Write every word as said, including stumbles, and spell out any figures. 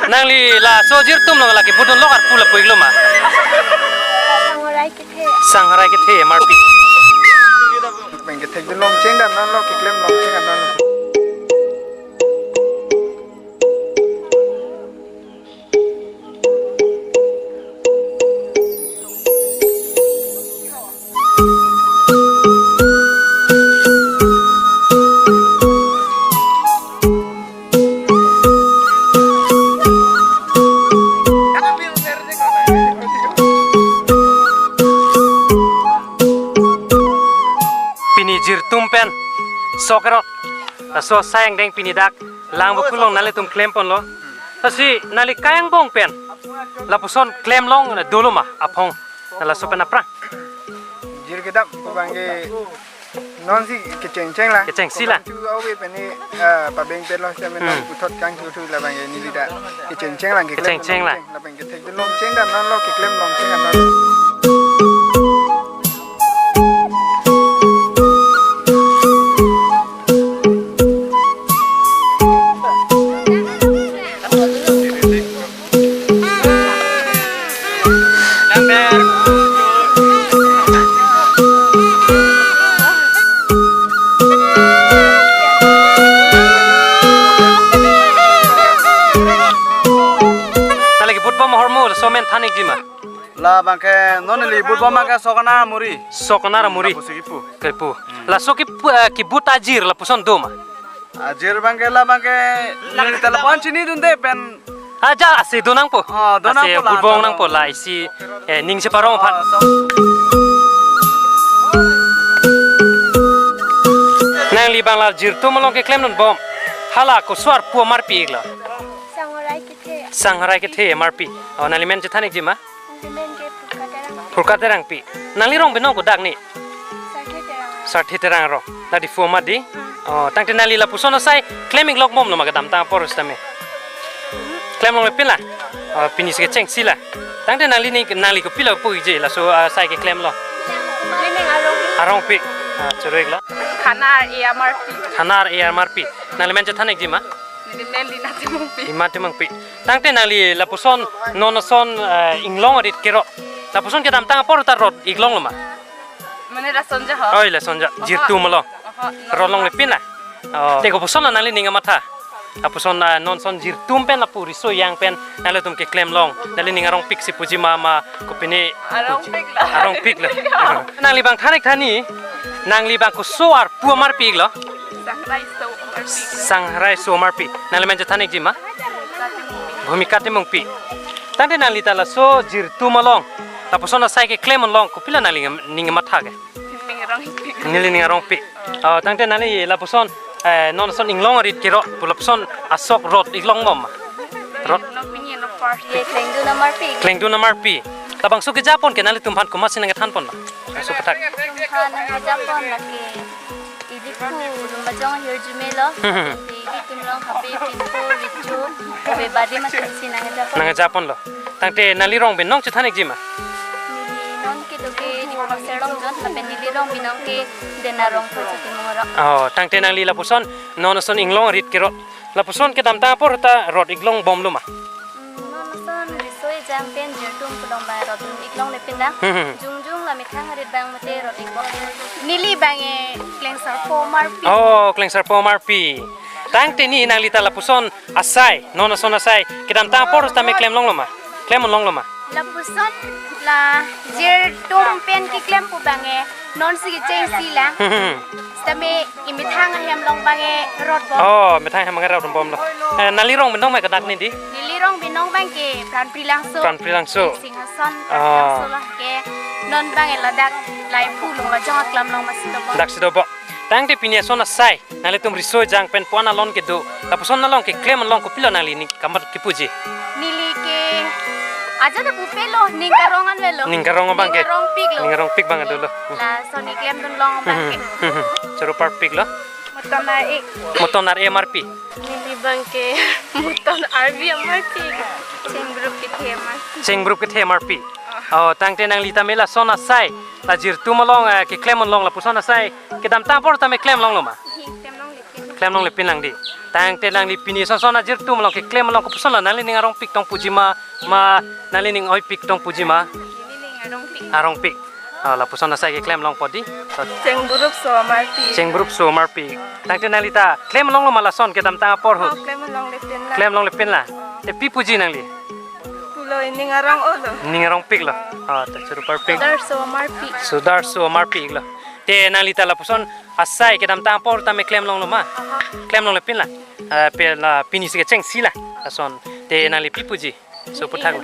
Nangli laso jirtum along la kebut dunlok arpu lapu-iklo ma? Sangrai kethe. Sangrai kethe M R P. Pen kethekdun longcheng dam nanglo, keklem longcheng dam nanglo. Pini jirtum pen sok erot, laso asai angdeng pini dak Langvoku along nanglitum klemponlo. Lasi nangli kai angbong pen lapuson klemlong dolo ma aphong, laso pen aphrang? Jir kedam pu abangke nonsi kechengcheng lang. Kechengsi lang. Komantu awe pen ni, ah, pabeng pet lo, sitame Hmm. non puthot kangthu thu labangke neli ta kechengcheng lang, keklem Kechengcheng lang. Labang kethekdun longcheng dam nanglo, keklem longcheng dam nanglo. Nangli kebutbom ahormu laso amen than-ikji ma? Labangke non neli butbom abangke Soknar Amuri. Soknar Amuri. Lapusi kipu. Kipu. Hmm. Laso kipu, eh, kebut ajir lapuson do ma? Ajir abangke labangke neli telepon chinidunde pen. Aja ase do nangpo. Oh, do Ase nangpo la, butbom do. Nangpo la isi, eh, ning cheparong aphan. Oh, so. Nangli abang la jirtum along keklemdunbom. Hala koso arpu amarpi-iklo? Sangrai kethe. Sangrai kethe M R P. Oh, nangli men chethan-ikji ma? Neli men ke Purka Terangpi. Purka Terangpi. Nangli rong binong kodak ni? Sarthe Terang. Sarthe Terang arong. La Diphu amat di? Hmm. Oh, tangte nangli lapuson asai klem-iklokbomlo ma kedamtang apor sitame? Hmm. Klemlongle pin la? Oh, pini si kechengsi la. Tangte nangli ni, nangli kopilo pu-ikji laso asai keklemlo? Neli ning arong. Arongpik. Ah, choro-iklo. Thanar A Amarpi. Thanar A Amarpi. Nangli men chethan-ikji ma? Neli men Lina Timungpi. Lina Timungpi. Tangte nangli lapuson non ason, eh, inglong arit kerot, lapuson kedamtang apor ta rot iklonglo ma? Mane lason ja ho? Oi, lason ja. Oho. Jirtum along. Oho, no. Rot longle pin la? Oh. Te kopuson la nangli ning kamatha? Lapuson, eh, non ason jirtum pen lapu riso ejang pen nanglitum keklemlong, nangli ning arongpik si puji ma, ma kopine? Arongpik la. Arongpik la. Nangli abang than-ik tha ni, nangli abang koso arpu amarpi-iklo? Sangrai So Amarpi. Sangrai So Amarpi. Nangli men chethan-ikji ma? Bhumika Timungpi. Tangte nangli ta laso jirtum along, lapuson asai keklem along kopilo nangli ning kamatha ke? Ning arongpik. Neli ning arongpik. Oh, tangte nangli lapuson, eh, non ason inglong arit kerot pu lapuson asok rot iklongbom ma? Rot. No pini no par. Ye Klengdun Amarpi. Klengdun Amarpi. Labangso kejapon ke nanglitum aphan komatsi nangkethanponlo? Laso aputhak. Nelitum aphan nangkejapon lake Diphu Lumbajong ahirjume lo. Hmm. Ilitum along hape pinpo richo, hape badi ma atumsi nangkejapon. Nangkejaponlo. Tangte nangli rong binong chethan-ikji ma? Neli non kedo ke Diphu Serlongjon, lapen neli rong binong ke Dena Rongpho Chotimung arong. Oh, tangte nangli lapuson non ason inglong arit kerot, lapuson kedamtang apor ta rot iklongbomlo ma? Hmm, non ason riso ejang pen jirtum pu along abang rot iklongle pin dang. Hmm, hmm. Jongjong la methang arit abang mate rot iklong. Neli abangke Klengsarpo Amarpi. Oh, Klengsarpo Amarpi. Tangte ni nangli ta lapuson asai, non ason asai kedamtang apor sitame klemlonglo ma? Klemlonglo ma? Lapuson la jirtum pen keklem pu abangke nonsi kechengsi lang. Hmm, hmm. Sitame imethang ahem along abangke rotbom. Oh, methang ahem abangke rotbomlo. Eh, nangli rong binong ma kodak ni di? Neli rong binong abangke Pranpri Langso. Pranpri Langso. Singhason, ah, Pranpri Langso lo ke non abangke ladak Laiphu Lumbajong aklam along masi dobom. Daksi dobom. Tangte pini ason asai nanglitum riso ejang pen puan alon kedo, lapuson along keklem along kopilo nangli ning kamat kepuji? Neli ke ajat ta pupelo, ning karong an avelo. Ning karong abangke? Ning arongpiklo. Ning arongpik abang dolo. Lason keklemdunlong abangke. Hmm, hmm, hmm. Choro parpiklo. Muton ar-e. Muton ar-e amarpi. Neli abangke Muton arvi amarpi. Chengbrup kethe amarpi. Chengbrup kethe amarpi. Oh, tangte nangli tame lason asai, la jirtum along, eh, keklem along lapuson asai kedamtang apor tame klemlonglo ma? Hi, klemlongle pin. Klem longle pin lang di. Tangte nangli pini son son ajirtum along keklem along kopuson lo, nanglining arongpik tong puji ma, ma nanglining oipik tong puji ma? Nening arongpik. Arongpik. Ah, lapuson asai keklem longpo di. Chengburup so amarpik. Chengburup so amarpik. Tangte nangli ta klem longlo ma lason kedamtang apor ahut? Oh, klem longle pin lang. Klem longle pin lang. Te pi puji nangli? Pulo nening arong-olo. Nening arongpik lo. Ah, ta churu parpik. Sudar so amarpik. Sudar so amarpik lo. Te nangli ta lapuson asai kedamtang apor tame klem longlo ma? Aha. Klem longle pin lang. Ah, pe la pini si kechengsi lang. Lason. Te nangli pi puji? So puthak.